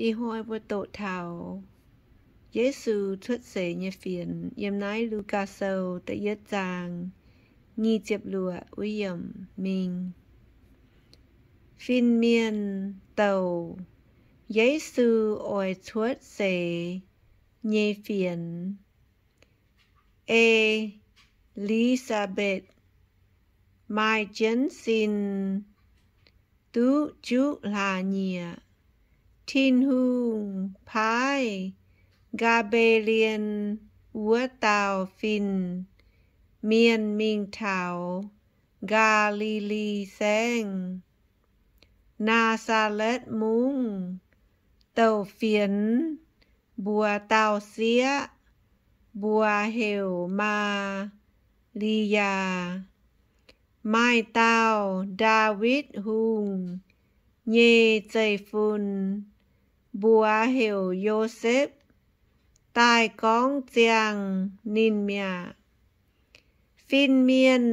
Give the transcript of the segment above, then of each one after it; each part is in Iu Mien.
Ih hnoi mbuo doqc taux Yesu cuotv seix nyei fienx yiem naaiv Lugaa Sou da'yietv zaang nyic ziepc luoqc wuov yiemc mingh. Fin-mienh douc Yesu oix cuotv seix nyei fienx. E^li^saa^mbetc maaih jienv sin duqv juqv hlaax nyieqc. Tin-Hungh paaiv Gaa^mbe^lien wuov dauh fin-mienh mingh taux Gaa^li^li Saengv, Naa^saa^letv Mungv, douc fienx mbuox dauh sieqv, mbuox heuc Maa^li^yaa, maaih dauh Ndaawitv Hungh nyei zeiv-fun, mbuox heuc Yosepv, daaih gorngv ziangh ninh mi'aqv. Fin-mienh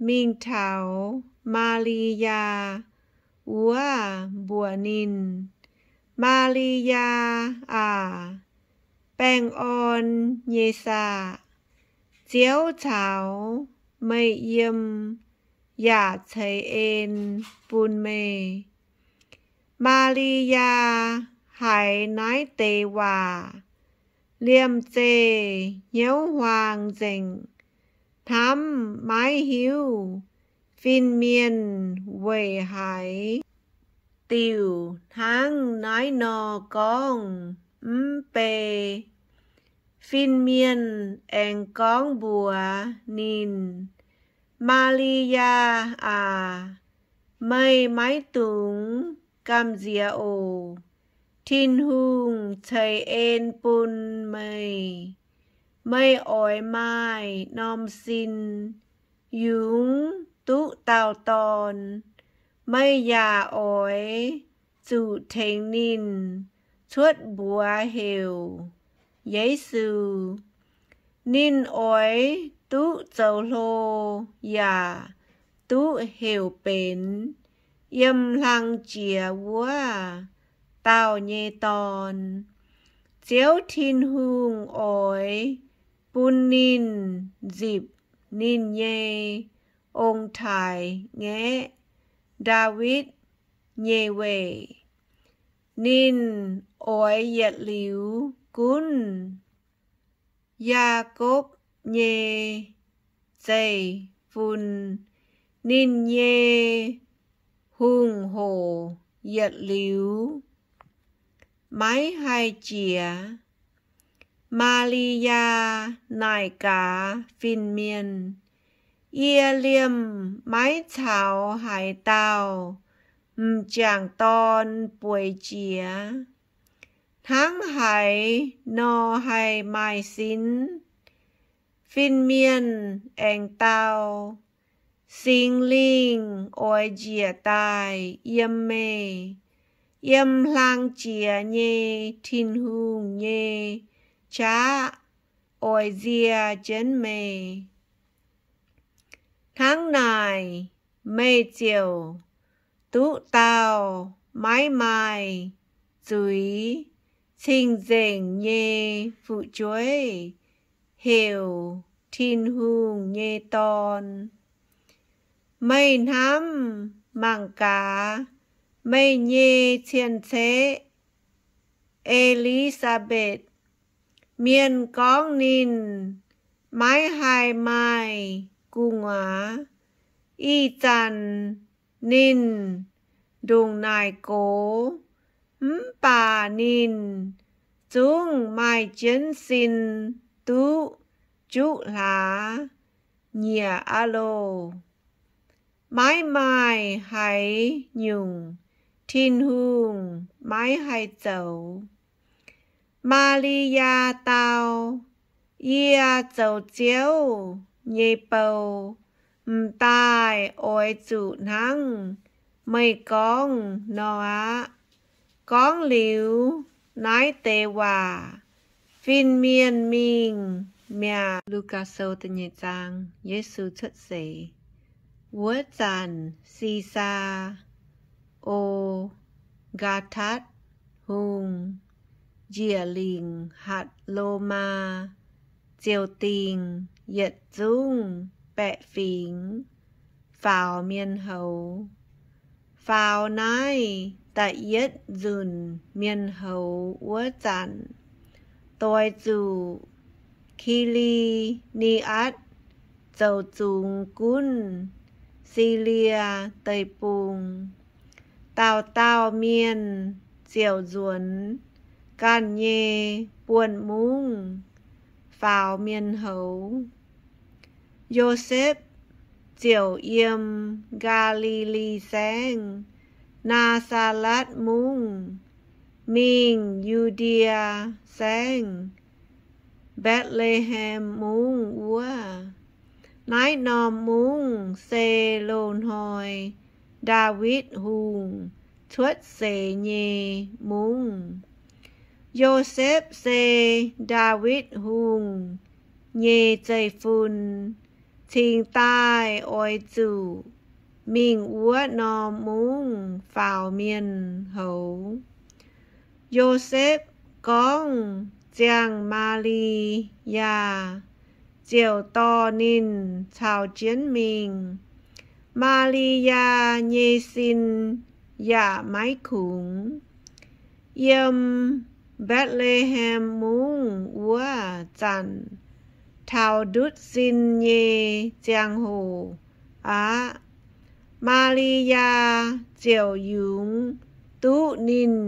mingh taux Maa^li^yaa wuov mbuox ninh, Maa^li^yaa aac, baengh orn nyei saah! Ziouv caux meih yiem yaac ceix en bun meih. Maa^li^yaa haiz naaiv deix waac, liemh zeih hnyouv huaang nzengc, hnamv maiv hiuv fin-mienh weic haaix diuc hnangv naaiv nor gorngv mv bei. Fin-mienh aengx gorngv mbuox ninh, Maa^li^yaa aac, meih maiv dungx gamh nziex oc. Tin-Hungh ceix en bun meih. Meih oix maaih norm sin, yungz duqv dauh dorn. Meih yaac oix zuqc tengx ninh cuotv mbuox heuc Yesu. Ninh oix duqv zoux hlo yaac duqv heuc benx Yiem Hlang Jiex Wuov Dauh nyei Dorn. Ziouv Tin-Hungh oix bun ninh nzipc ninh nyei ong-taaix-ngaeqv, Ndaawitv, nyei weic. Ninh oix yietc liuz gunv Yaakopv nyei zeiv-fun. Ninh nyei hungh hoc yietc liuz maiv haih jiex. Maa^li^yaa naaic gaax fin-mienh, Yie liemh maiv caux haaix dauh m'jangc dorn bueix jiex. Hnangv haaix nor haih maaih sin? Fin-mienh aengx dau, Singx Lingh oix njiec daaih yiem meih. Yiem hlang jiex nyei Tin-Hungh nyei qaqv oix nzie jienv meih. Hnangv naaic, meih ziouc duqv dauh maiv maaih zuiz cing-nzengc nyei fu'jueiv, heuc Tin-Hungh nyei Dorn. Meih hnamv mangc gaax meih nyei cien-ceqv, E^li^saa^mbetc. Mienh gorngv ninh maiv haih maaih gu'nguaaz. Ih zanc ninh ndongc naaic gox, mv baac ninh zungv maaih jienv sin duqv juqv hlaax nyieqc aqv loh. Maiv maaih haaix nyungc Tin-Hungh maiv haih zoux. Maa^li^yaa dau, Yie zoux Ziouv nyei bou, m'daaih oix zuqc hnangv meih gorngv nor aqv. Gorngv liuz naaiv deix waac, fin-mienh mingh mi'aqv. Lugaa Sou da'nyeic zaang. Yesu cuotv seix. Wuov zanc Si^saa O^gaa^tatv Hungh njiec lingc Hatc^lo^maa ziouc dingc yietc zungv baeqc fingx faaux mienh houz. Faaux naaiv da'yietv nzunc mienh houz wuov zanc, doix zuqc Ki^li^ni^atc zoux zungx gunv Silie Deic-Bung. Dauh dauh mienh ziouc nzuonx ganh nyei buonv-mungv faaux mienh houz. Yosepv ziouc yiem Gaa^li^li Saengv, Naa^saa^letv Mungv, mingh Yu^ndie Saengv, Mbetc^le^hem Mungv wuov. Naaiv norm mungv se loz-hnoi Ndaawitv Hungh cuotv seix nyei mungv. Yosepv se Ndaawitv Hungh nyei zeiv-fun, cingx daaih oix zuqc mingh wuov norm mungv faaux mienh houz. Yosepv gorngv ziangh Maa^li^yaa, ziouc dorh ninh caux jienv mingh. Maa^li^yaa nyei sin yaac maiv kungx. Yiem Mbetc^le^hem Mungv wuov zanc, taux ndutv sin nyei ziangh hoc aqv. Maa^li^yaa ziouc yungz duqv ninh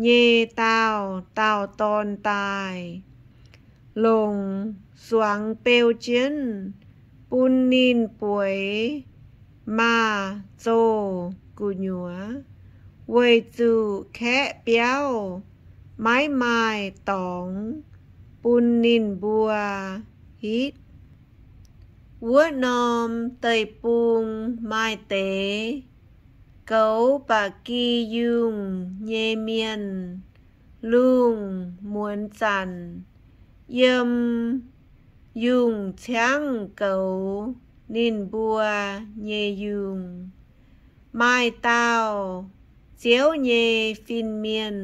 nyei daauh dauh dorn daaih, longc suangx beu jienv, bun ninh bueix maaz-zoh gu'nyuoz, weic zuqc kaeqv biauv maiv maaih dorngx bun ninh mbuo hitv. Wuov norm deic-bung maaih deix goux ba'gi yungh nyei mienh, lungh muonz zanc yiem yungh ciangv goux ninh mbuo nyei yungh. Maaih dauh Ziouv nyei fin-mienh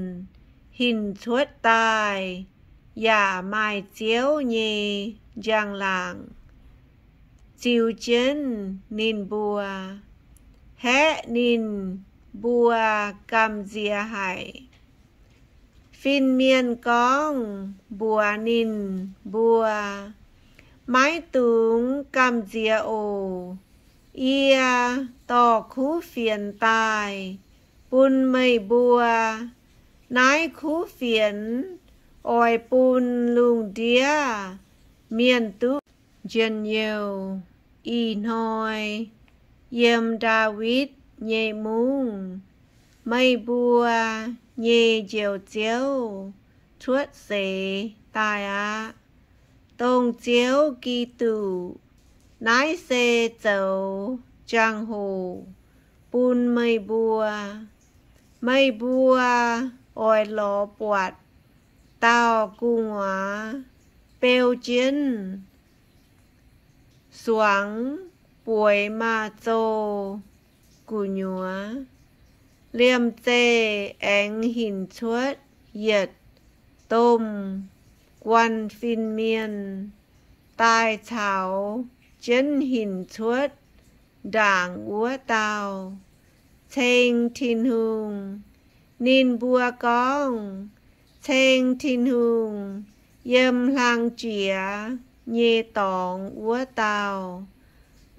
hinc cuotv daaih, yaac maaih Ziouv nyei njang-laangc ziux jienv ninh mbuo, haeqv ninh mbuo gamh nziex haic. Fin-mienh gorngv mbuox ninh mbuo, Maiv dungx gamh nziex oc. Yie dorh kuv fienx daaih bun meih mbuo. Naaiv kuv fienx oix bun lungh ndiev mienh duqv njien-youh. Ih hnoi yiem Ndaawitv nyei mungv, meih mbuo nyei Njoux Ziouv cuotv seix daaih aqv. Dongh Ziouv Giduc. Naaiv se zoux jangx-hoc bun meih mbuo. Meih mbuo oix lorz buatc dauh gu'nguaaz beu jienv suangx bueix maaz-zoh gu'nyuoz. Liemh zeih aengx hinc cuotv yietc domh guanh fin-mienh daaih caux jienv hinc cuotv ndaangc wuov dauh ceng Tin-Hungh. Ninh mbuo gorngv, Ceng Tin-Hungh yiem hlang jiex nyei dorngx wuov dauh.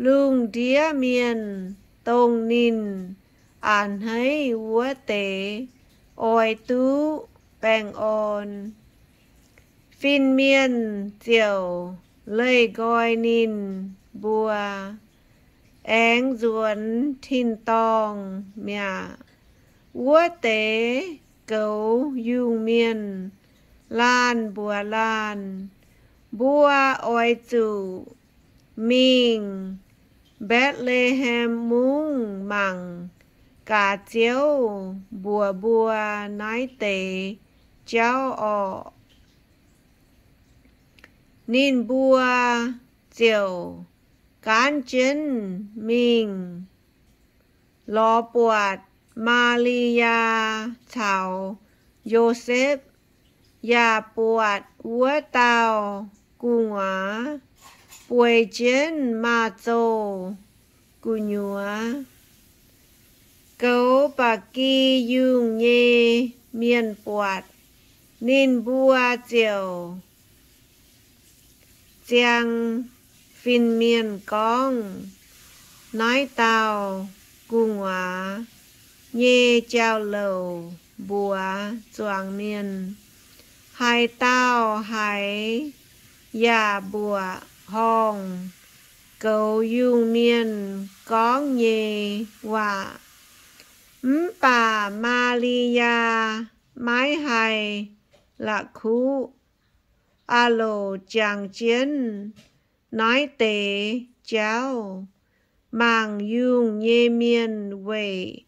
Lungh ndiev mienh dongh ninh a'hneiv wuov deix oix duqv baengh orn. Fin-mienh ziouc leih nqoi ninh mbuo, aengx nzuonx tin-dorngh mi'aqv. Wuov deix goux yungh mienh laanh mbuox laanh, Mbuo oix zuqc mingh Mbetc^le^hem Mungv mangc gaax Ziouv mbuox mbuo naaiv deix jauv orqc. Ninh mbuo ziouc gaanv jienv mingh lorz buatc Maa^li^yaa caux Yosepv yaac buatc wuov dauh gu'nguaaz bueix jienv maaz-zouh gu'nyuoz. Goux ba'gi yungh nyei mienh buatc, ninh mbuo ziouc ziang fin-mienh gorngv naaiv dauh gu'nguaaz nyei jauv-louc mbuox zuangx mienh. Haaix dauh haiz yaac mbuoqc horngh goux yungh mienh gorngv nyei waac. Mv baac Maa^li^yaa maiv haih la'kuqv. Aa^loc jangx jienv naaiv deix jauv mangc yungh nyei mienh weic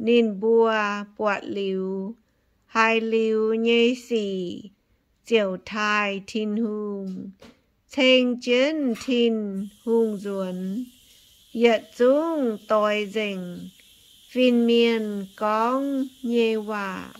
ninh mbuo buatc liuz haiz liuz nyei sic, ziouc taaih Tin-Hungh, ceng jienv Tin-Hungh nzuonx. Yietc zungv doix nzengc fin-mienh gorngv nyei waac.